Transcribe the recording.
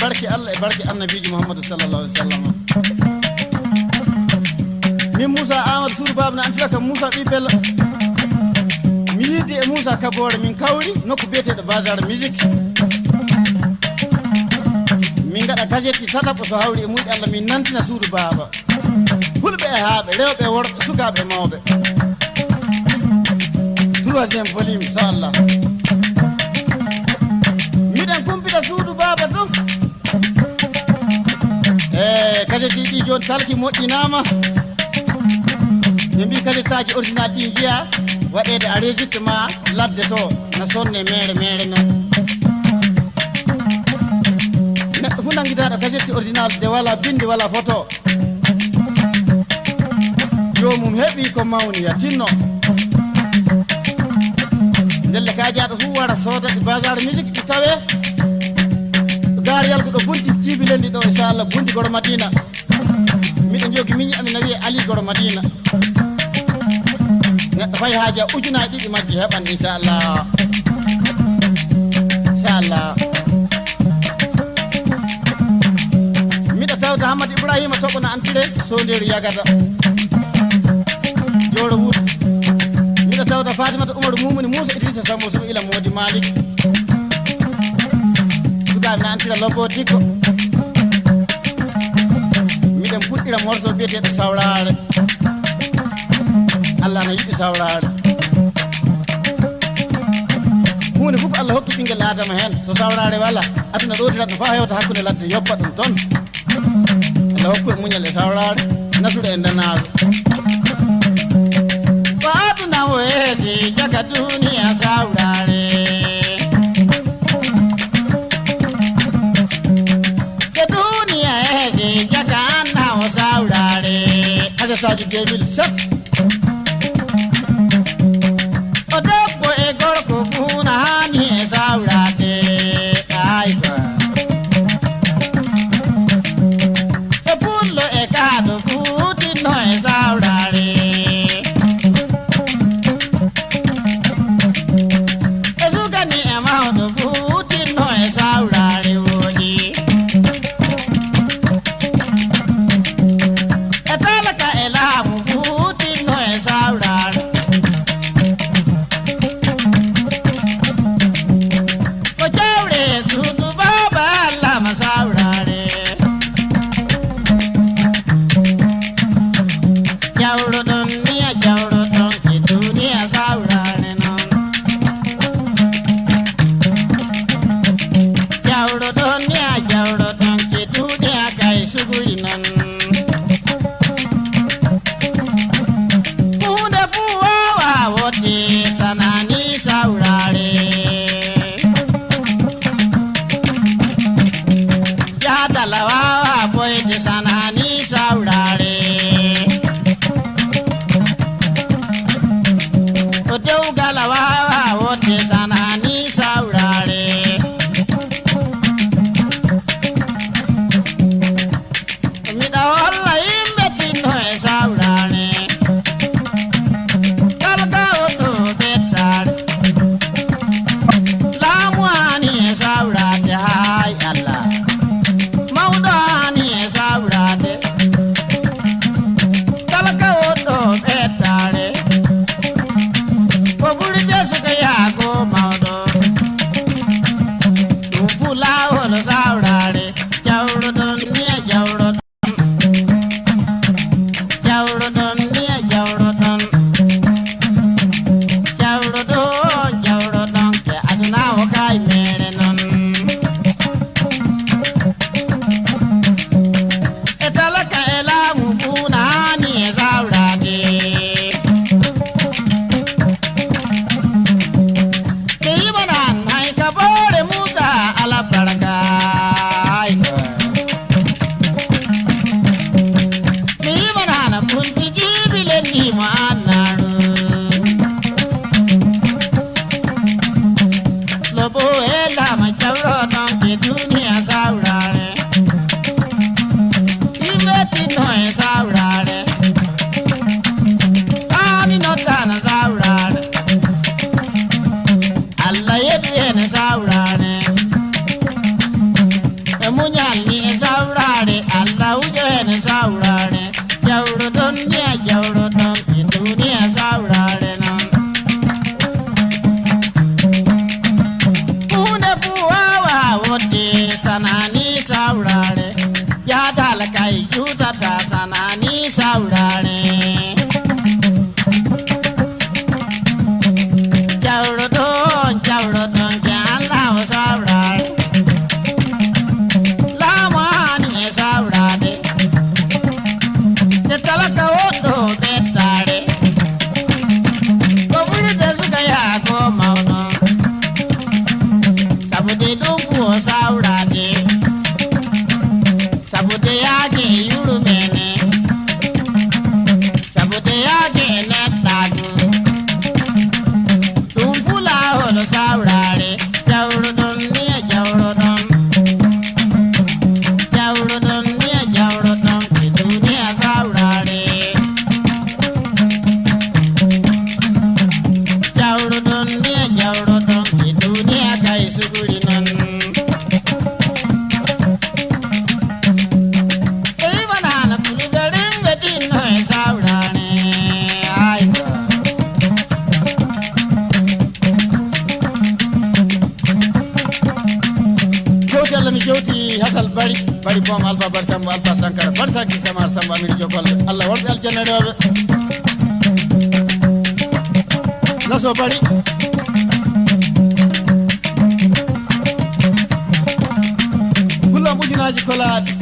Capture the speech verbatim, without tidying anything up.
Barke Allah e barke Annabiijo Muhammadu sallallahu alaihi wasallam. Min Muusa Aamadu Suudu Baaba na antira kam Muusa Ɓii Bello. Mi yiidi e Muusa Kaboore, min kawri nokku biyeteeɗo Bazar Musique. Min ngaɗa kasetti tataɓo, so hawri e muuyɗe Allah, min nantina Suudu Baaba. Fulɓe e haaɓe, rewɓe e worɓe, sukaaɓe e mawɓe. Troisième volume, inchallah. Miɗen kumpita Suudu Baaba to. E kasetti ɗi jooni talki moƴƴinaama. Ɓe mbii kasettaaji original ɗi njiya waɗeede enregistrement ladde to, na sonne mere mere noon. Neɗɗo fof nanngitaaɗo kasetti original de wala binndi wala photo. Joomum heɓi ko mawni ya tinno. Ndelle ka jaaɗo fof wara sooda ɗi Bazar Musique ɗi tawe. Gaar yalgo ɗo bunti jibilendi ɗo, inchallah, bunti Goro Madina. Miɗo jogi miñi ami na wiye Ali Goro Madina. Neɗɗo fay haaja ujunaaji ɗiɗi majji heɓan, inchallah. Inchallah. Miɗo tawta Hamad Ibrahima Toɓo na antire Sonderu Yagata. Jooro Wut. Miɗo tawta Fatimata Umaru Mumuni Muusa Idrissa Sambo Soɓo ila Moodi Malik. Sukaaɓe na antira Lobbo Dikko. Miɗen puɗɗira morceau biyeteeɗo Sawraare. Allah na yiɗi sawraare. Huunde fof ko Allah hokki ɓinngel Aadama heen. So sawraare wala, aduna ɗootirat no faa hewta hakkunde ladde, yoppa ɗum toon. Allah hokku en muñal e sawraare, nasude e ndanaago. Ko aduna weeti, jaka duniya sawraare. Ko duniya weeti, jaka anna o sawraare. Aja taji deux mille sept. O debbo e gorko fuu na haani e sawraade. Aywa. E pullo e kaado fuu tinno e sawraare. E sukani e mawɗo fuu tinno e sawraare wooɗi. E talaka e laamu fuu tinno e sawraare. Ko jawre suudu baaba Allah ma sawraare. Jawroɗon niya jawroɗon ki duniya sawraare noon. Jawroɗon niya jawroɗon ki duniya kay suguri noon. Huunde fuu waawaa wodde sanaa nii sawraare. Jaadala waawaa boyde sanaa nii sawraare. Ko dewgal waawaa wodde sanaa nii sawraare. Miɗa holla yimɓe tinno e sawraare. Kala ka wonɗo ɓettaare. Laamu haani e sawraade, haay Allah. Mawɗo haani e sawraade. Kala ka wonɗo ɓettaare. Ko ɓuri jesuka yaa ko mawɗo. Ɗum fu laawol sawraare. Jawroɗon niya jawroɗon. Jawroɗon niya jawroɗon. Jawroɗon jawroɗon ke aduna o kay mere noon. E talaka e laamu fuu na haani e sawraade. Mi yimanaan hay ka boore Muusa Alabarka. Ay ko. Mi yimanaan kunti Jawro ɗon e duniya sawraare non. Huunde fuu waawaa wodde sanani sawraare. Jaadal kay juutata sanani sawraare. Jawro ɗon, jawro ɗon, ke Allah o sawraare. Laamu haani e sawraade. Nde talaka woɗɗo ɓettaare. Ko ɓuride suka yaa ko mawɗo. Sabu de ɗum fuu o sawraade. Sabu de yaake e yurmeene. Sabu de yaake e neɗɗaagu. Ɗum fuu laawol sawraare. Jawruɗon ni e jawruɗon. Jawruɗon ni e jawruɗon. E duniya sawraare. Jawruɗon ni e jawruɗon. E duniya kay suguri non. E wanaana fulɓe rimɓe tinno e sawraare. Ay. Jowti Allah mi jowti hasal bari, bari boom Alfa Bari Sambo, Alfa Sankara, Bari Saki Samar Sambo Amir Jokol. Allah wonɓe aljanna rewɓe. Laso bari. Kullon ujunaaji kolaaɗi.